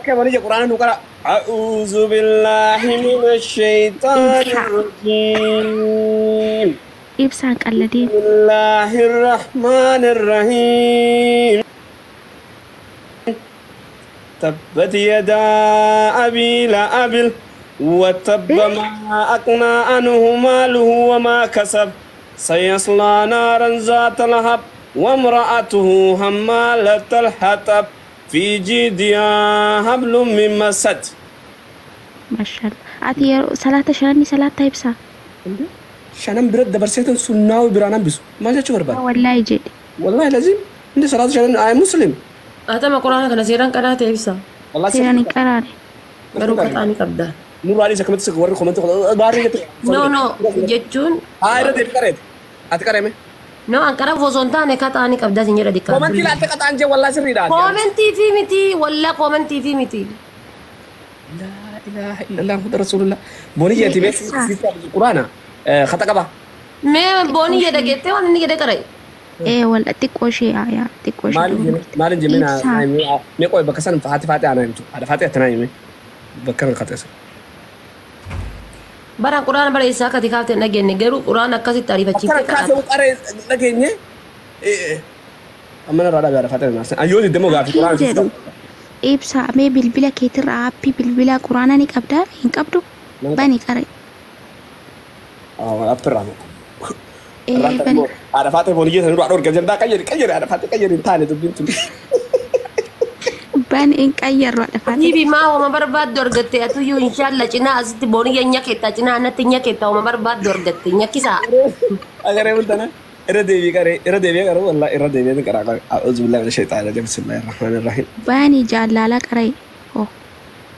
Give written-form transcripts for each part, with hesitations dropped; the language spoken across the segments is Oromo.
Okay, Boniyya, quraana nu qara. A'uuzu billaahi mina shaytaani Ibsaa. rajiim. Ibsaan qalladeen. Bismillaahi rahmaani rahiim. تبت يدا أبي لهب وتب ما أغنى عنه ماله وما كسب سيصلى نارا ذات لهب وامرأته حمالة الحطب في جيدها حبل من مسد. Maashaallah. Ati yeroo salaata shananni salaata ibsaa. Shanan bira dabarseetan sunnaa biraan hambisu maal jechuu barbaada? Wallaahi jedhe. Wallahi lazim inni salaata shanan ay muslim. Atama quraana kana seeraan qaraate ibsa. Wallahi Seeraan hin qaraane. Garuu qaxaanii qabda. Nurraa dhiisa akkamitti warri komantii baarrii jette. No, no, jechuun Haa, irra deebi qareeti. Ati qareeme. No, an qara osoo hin taane qaxaanii qabda sin jedha dikkaa. Komantii laatte qaxaan jee wallaahi sirriidha. Koomentii fi miti, wallaa koomentii fi miti. Laa ilaaha illallah Muhammad Rasulullah. Booniyya ati beeksisa quraana khata qaba. Mee boonii jedha geettee waan inni jedhe qara'e. Ee, walla xiqqoo ishee yaa xiqqoo ishee. Maal hin jennee Ibsaa. mee qoy bakka san haati faatee aanaa himtu. Haadha faatee attanaa hime. Bakka kan qaxeessa. Bara quraana bara isaa akkati kaaftee hin dhageenye, garuu quraana akkasitti ariifachiiftee Akkana kaasee qaraate. Qaree dhageenye. Amma narraa dhabe haadha faatee naarsa. Ayyoo diddemoo gaafii Hin quraana. jedhu. Ibsaa, mee bilbila keetirra aappii bilbila quraana ni qabdaa hin qabdu? Bani qare. Appirraa. Ee, bani. Haadha faatee booniyyee sanirraa dhorke jedhaa qayyari qayyari haadha faatee qayyari hin taane dubbiin tun. Bani hin qayyarru haadha faatee. Niifi maa homa barbaaddu argatte atuyyuu inshaalla cinaa asitti booniyya nyakeetta cinaa anatti nyakeetta homa barbaaddu argatte nyakkisaa. Agaree bultana irra deebii qaree irra deebii qaree wallahi irra deebii qaraa qaree a'uuzu billahi mina shaytaani rajiim bismillahir rahmaanir rahiim. Bani jaalala qaree. Oh.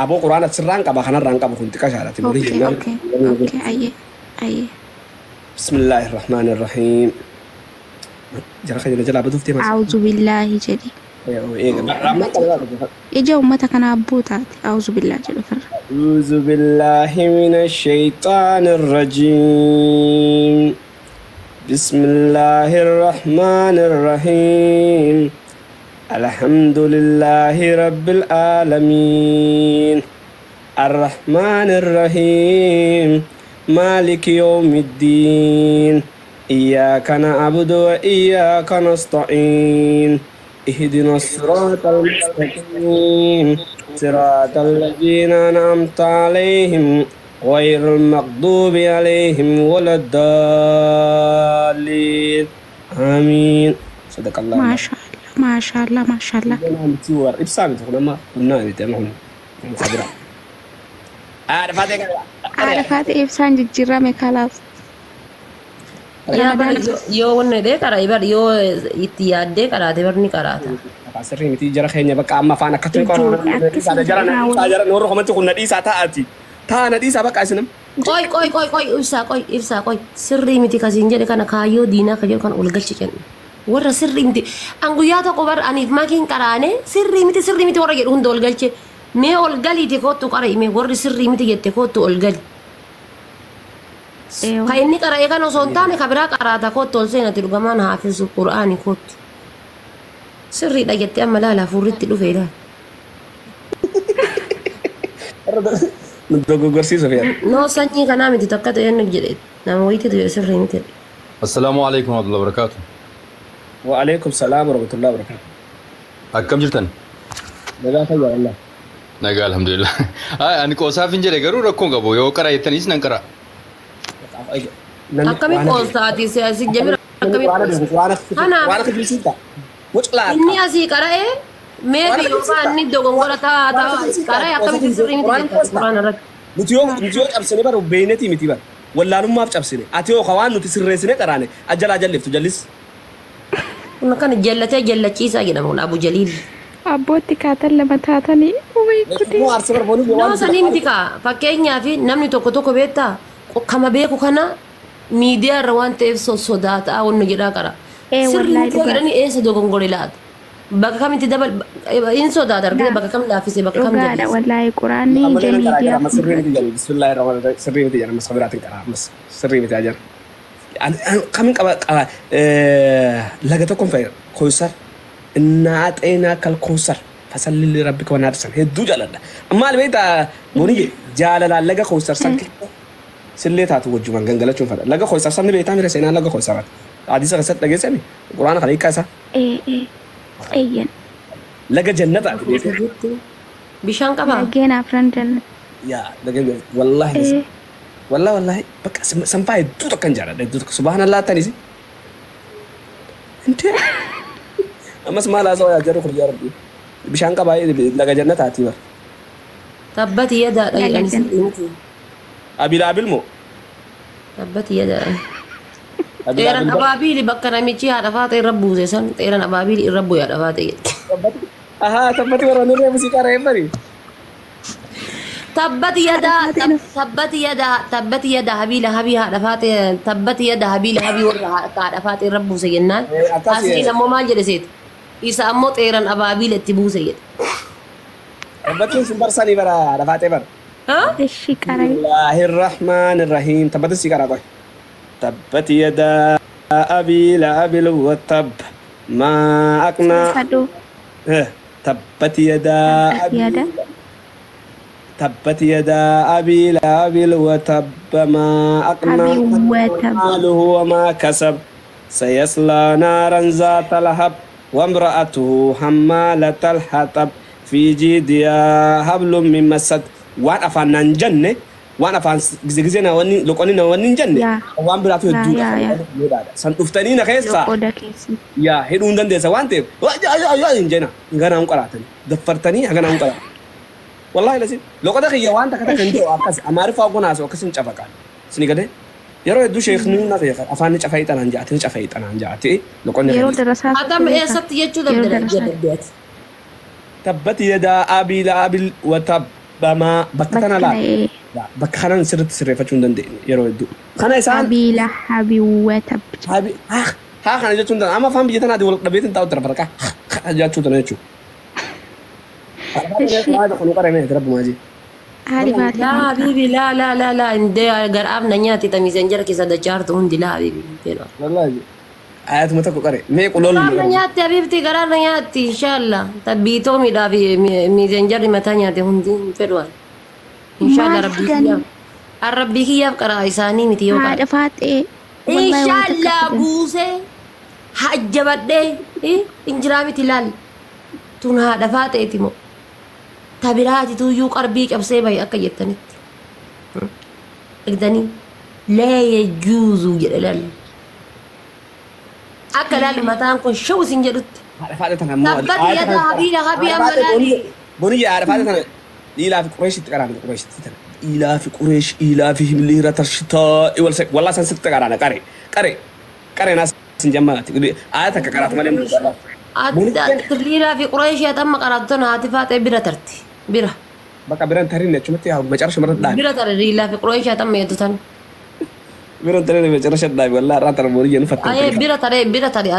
Aboo quraana sirraan qaba kanarraan qaba kun xiqqaa shaalaati Okay, okay, ayyee ayyee. Bismillahir rahmaanir rahiim. Jara kan jalaa baduuf deemaa. A'uuzu billaahi jedhi. Eega. Ija uummata kanaa abboo taate a'uuzu billaahi jedhu ofirra. أعوذ بالله من الشيطان الرجيم بسم الله الرحمن الرحيم الحمد لله رب العالمين الرحمن الرحيم مالك يوم الدين إياك نعبد وإياك نستعين اهدنا الصراط المستقيم صراط الذين أنعمت عليهم غير المغضوب عليهم ولا الضالين آمين صدق الله. Maashaallah, maashaallah, maashaallah. Ibsaa miti kun amma humnaa miti amma kun sabira. Haadha faatee ibsaan jijjiirame kalaas. Yaa bara yoo wanna jedhee qara'e bar yoo itti yaaddee qaraate bar ni qaraata. Sirrii miti jara keenya bakka amma afaan akkatti Ijoollee jara jara noorra komatti kun na dhiisaa taa'ati. Taa na dhiisaa bakka isinam. Qoy qoy qoy qoy ibsaa qoy ibsaa qoy sirrii miti kasiin jedhe kana kaayyoo diinaa ka jedhu kana ol galchi jenna. Warra sirrii miti an guyyaa tokko bar aniif makiin qaraane sirrii miti sirrii miti warra jedhu hunda ol galche mee ol galiiti kottu qara'i mee warri sirrii miti jette kottu ol gali. Ka inni qara'e kan osoo hin taane ka biraa qaraata kottu ol seenati dhugamaan haafizu qura'aani kottu. Sirriidha jettee amma laala hafuurritti dhufe ilaala. Nu dogoggorsiisuuf yaada. No, sanyii kanaa miti takka ta'e inni jedhe nama wayiitu jedhe sirrii miti. السلام عليكم ورحمة الله وبركاته. وعليكم السلام ورحمة الله وبركاته. Akkam jirtan? Nagaa fayyaa wallah. Nagaa alhamdulillah. Ay, ani qoosaaf hin jedhe garuu rakkoon qabu yoo qara jettanis nan qara. Akkami qoostaati si jamira akkami qoosta? Kanaaf- Waan akka jirsiifta. Wuclaa. Inni asii qara'e meebi yookaan inni dogongora taa taa qara'e akkamitti sirrii miti jetta quraana irratti. Nuti yoo cabsine bara beeynetii miti bara. Wallaalummaaf cabsine. Ati yoo waan nuti sirreessine qaraane ajalaa jalliftu jallis. Kun akkana jallatee jallachiisaa jedhama kun Abu Jaliil. Abbootti kaatan lama taatanii uumee kutee. Moo aarsa barboonni Nama sanii miti kaa fakkeenyaaf namni tokko tokko beektaa kama beeku kana miidiyaa irra waan ta'eef sossodaataa wannu jedhaa qara. Ee, Sirrii wallaahi miti dhugaa. jedhanii eessa dogongore laata? Bakka kamitti dabal hin sodaata argite bakka kam laaffise bakka kam Dhugaadha jabeesse. Wallaahi quraanni ija miidiyaa. Sirrii miti jedhu bismillaahi rahmaani rahiim sirrii miti jedhu ammas biraatiin qara ammas sirrii miti ajan. Kamin qaba qaba laga tokkoon fayyada koosar innaa xeenaa kal koosar Fasalli rabbi koo naarsan hedduu jaaladha. Maal beektaa Booniyye jaalalaan laga koosarsan sillee taatu wajjumaan gangalachuun fadha. Laga koosarsan ni beektaa mira seenaa laga koosarati. Hadiisa keessatti dhageessani quraana kana hiikkaa isaa. Ee ee eeyyan. Laga jannataati beektaa. Bishaan qabaa? Laggeen afran jannat. Yaa laga wallaahi Ee wallahi wallahi bakka sanfaa hedduu tokkan jaaladha hedduu tokko subhaanallah tanis. Intee ammas maal haasawaa yaa jarri kun yaa rabbi. Bishaan qabaa laga jannataati bar. Tabbati yadaadha Laga jedhani jannat. sirrii miti. Abilaabil moo? Tabbati yadaadha. Xeeran Abilaabil bar. abaabiili bakka namichi haadha faatee irra buuse san xeeran abaabiili irra bu'e haadha faatee jette. Ahaa tabbati warra nurree muuziqaa re'ee bari. Tabbati Haadha yadaa faatee nuuf. tabbati yadaa tabbati yadaa habiila habii haadha faatee tabbati yadaa habiila habii warra haadha faatee irra buuse jennaan. Akkas Asliin ammoo maal jedhe seeta? Isa ammoo xeeran abaabiila itti buuse jedhe. Tabbatiin sun barsanii bara rafaatee bara. Haa? Ishi qarai. Bismillahirrahmanirrahiim. Tabbatiin si qaraa qoy. Tabbati yadaa abii lahabil watab maa aqnaa. Saduu. Tabbati yadaa Tabbati abii yadaa. تبت يدا أبي لهب وتب ما أغنى أبي وتب. ماله وما كسب سيصلى نارا ذات لهب وامرأته حمالة الحطب في جيدها حبل من مسد waan afaan naan jenne waan afaan gize na wanni loqonni na wanni hin jenne Yaa. waan biraatu Yaa hedduudha yaa yaa. san dhuftanii na keessaa Loqoda keessi. yaa hidhuu hin dandeessa waan ta'eef hin jena hanganaa hin qaraatani daffartanii hanganaa hin qaraatan wallahi lasin loqoda kiyya waan takka takka hin jiru akkas amaariffaa gonaas akkas hin cafaqaan sini galee yeroo hedduu sheekni na beeka afaan ni cafa'ii xanaan jaate ni cafa'ii xanaan jaate loqonni Yeroo kiyya darasaa Hatam beeka. eessatti jechuu Yeroo dandeenya darasaa. dandeeti. tabbati yadaa abii laabil watabbamaa bakka Bakka tana laal ee bakka kanan sirriitti sirreeffachuu hin dandeenye yeroo hedduu kana isaan abii lahabi watab. habi haa haa kana jechuun danda'ama amma afaan biyya tanaati wal dhabeetiin taa'u tara farqa haa jechuu tana jechuudha. Ishi haadhi faatee Laa maal qara? habiibi laa laa laa laa indee garaaf na nyaatti tamiiseen jara keessa dachaartu hundi laa habiibi. Wallahi ayatuma tokko qare mee qulool Garaaf na nyaatti habiibti garaaf na nyaatti inshallah. Tabbiitoo miidhaa fi miiseen jarri mataa nyaate hundi hin fedhuwan. Inshallah Maal rabbii fidanii? kiyyaaf. Rabbii kiyyaaf qaraa isaanii miti yoo qara. Haadha faatee. Wallahi waan takka Inshallah fidan. buusee hajjabadhee injiraa miti laal. Tun haadha faaxeeti moo. Tabiraati tuyyuu qarbii cabsee bahe akka jettanitti. Eegdanii lee yejuuzu jedhe laal. Akka laal mataan kun shawu isin jedhutti. Haadha faatee tana ammoo Tabbati yadaa habiila habii amma laali. Boniyya haadha faatee tana dhiilaa fi qureeshitti qaraana qureeshitti tana dhiilaa fi qureesh dhiilaa fi himliira tarshitaa wal wallaa san sitti qaraana qare qare qare naas sin jammaati ayat takka qaraatu malee hin dubbatu. Liilaa fi qureeshii amma qaraatu tana haati faaxee bira tarti. Bira. Bakka biraan tarin achumatti haa macarasha marra dhaabi. Bira tare liilaa fi qureeshii amma jettu tana. Biraan tarin macarasha dhaabi wallaa irraa tana boniyya nu fattan. Ayee bira tare bira tare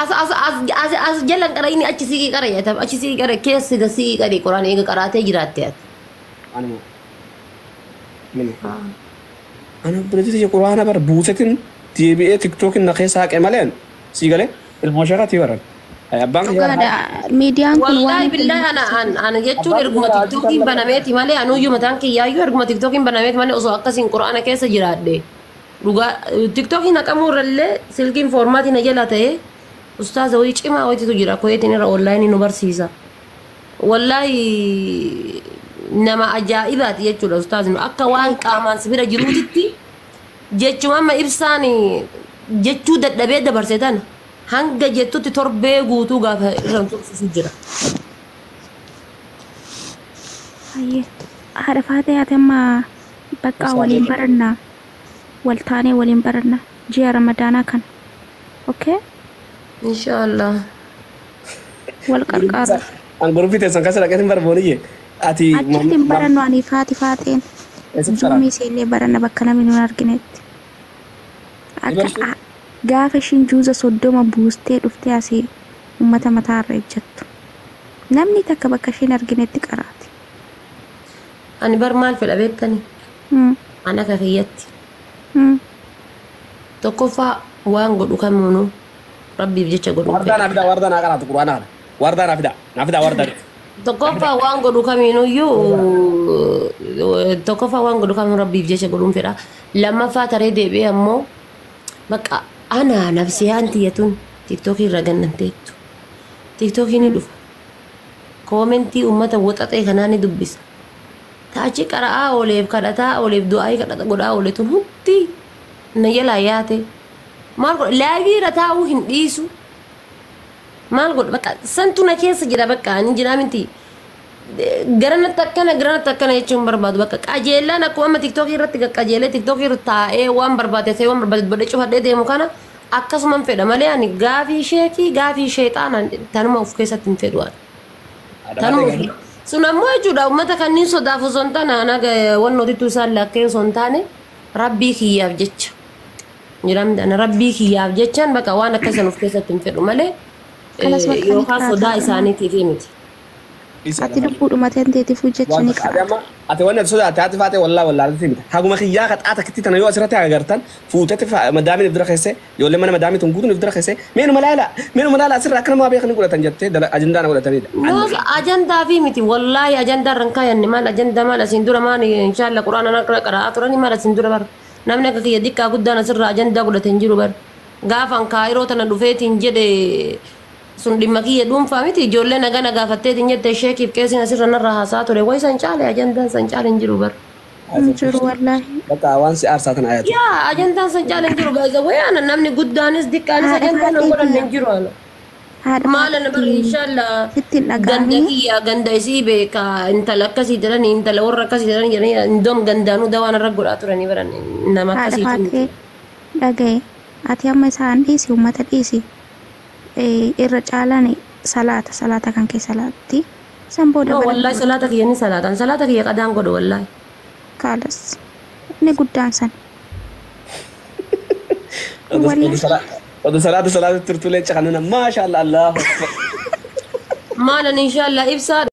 as as as as as jalan qara inni achi siqii qara jedhama achi siqii qara keessi ga siqii qara qoraan eega qaraatee jiraatte ati. Anuma. Mini. Ana biratti quraana bar buusetin deebi'ee tiktookin na keessa haqe maleen sii galee ilmoo shaqatii baran. Abbaan Dhugaadha. Miidiyaan kun waan Wallaahi billaahi ana an ana jechuun erguma tiktookiin banameeti malee anuyyuu mataan kiyyaayyuu erguma tiktookiin banameeti malee osoo akkasiin quraana keessa jiraadhe. Dhugaa tiktookiin haqamuu irrallee silkiin foormaatiin na jala ta'ee ustaaza wayii cimaa wayititu jira koyeetiin irra onlaayinii nu barsiisa. Wallaahi nama ajaa'ibaati jechuudha ustaazni akka waan qaamaan si bira jiruutitti jechuma amma ibsaan jechuu dadhabee dabarse tana hanga jettutti torbee guutuu gaafa irra tursiisu jira. Hayyee. Haadha faatee ati amma bakka waliin barannaa. Wal taanee waliin barannaa. Ji'a Ramadaanaa kana. Okay? Inshaallah. Wal qarqaaru. An gurufii teessan keessa dhaqeetiin bara booniyye. Ati Achitti hin barannu ani faati faateen. Eessatti baranna? Zuumii seennee baranna bakka namni nun arginetti. Akka gaafa ishiin juuza 30 buustee dhuftee asii uummata mataarra ejjattu. Namni takka bakka ishiin arginetti qaraati. Ani bar maal fedha beektani? Ani akka kiyyatti. Tokkoffaa waan godhu kamuunu rabbiif jecha godhu. Wardaa naa fidaa wardaa naa qaraatu quraana kana. Wardaa naa fidaa naa fidaa wardaa. Tokkoffaa waan godhu kamiinuyyuu tokkoffaa waan godhu kamiin rabbiif jecha godhuun fedha. Lammaffaa taree deebi'ee ammoo bakka ana nafsiyaan tiyyatuun tiktookii irra gannamteettu. Tiktookii ni dhufa. Koomentii uummata waxaxee kanaa ni dubbisa. Taachi qara'aa ooleef kadhataa ooleef du'aayii kadhata godhaa oole tun hundi na jalaa yaate. Maal godha laayivii irra taa'uu hin dhiisu. Maal godha bakka santu na keessa jira bakka ani jira miti. Garanatti akkana garanatti akkana jechuun barbaadu bakka qajeelaan akkuma amma tiktookii irratti qajeelee tiktookii irra taa'ee waan barbaade ta'ee waan barbaade godhee cufadhee deemu kana akkasuman fedha malee ani gaafii sheekii gaafii sheexaana tanuma of keessatti hin fedhu ani. Tanuma sun ammoo jechuudha uummata kanneen sodaaf osoo hin taane anaga wannootittu isaan lakkee osoo hin taane rabbii kiyyaaf jecha. Jiramni ana rabbii kiyyaaf jechaan bakka waan akkasan of keessatti hin fedhu malee Kanas bakka ni yookaan sodaa qaraata. isaaniitiif miti. Ati lubbuudhuma tanteetiif jecha ni qaraata. Ati wanni ati sodaate haati faate wallaa wallaalti miti. Haguma kiyyaa qaxaa takkitti tana yoo asirratti agartan fuutatti madaamiin if dura keesse ijoollee mana madaamii tun guutuun if dura keesse meenuma laala meenuma laala asirra akka namaa beekani godhatan jettee ajandaa na godhatanidha. Noos ajandaa fi miti wallaahi ajandaa irra hin kaayanne maal ajandaa maal asiin dura maal inshaalla quraana nan qara'aa turani maal asiin dura bar namni akka kiyya xiqqaa guddaan asirra ajandaa godhate hin jiru bar gaafan kaayiroo tana dhufeetiin jedhe sun dhimma kiyya dhuunfaa miti ijoollee nagaa na gaafatteetiin jette sheekiif qeesiin asirra narra haasaa ture way san caale ajandaan san caale hin jiru bar. Hin jiru wallaahi. Bakka waan si aarsaa tana ayatu. Yaa ajandaan san caale hin jiru baay'ee way ana namni guddaanis xiqqaanis Haadha ajandaan hin faatee godhanne hin jiru ana. Haadha Maal ana bar faatee inshallah sitti hin ganda dhaga'amini. kiyya ganda isii beeka intala akkasii jedhanii intala warra akkasii jedhanii jedhanii indoom gandaanuu dawaan irra godhaa turanii baran nama Haadha akkasiitu faatee miti. dhagaye. Ati amma isaan dhiisi uummata dhiisi. Irra caalaan salaata salaata kan kee salaatti. San booda No bara wallahi salaata kiyya ni salaatan salaata kiyya qadaan godhu wallahi. kaalas. Inni guddaan san. Wallahi. Oduu salaata salaata turtulee caqanana maasha Allah Allahu akbar. Maalan inshallah ibsaa.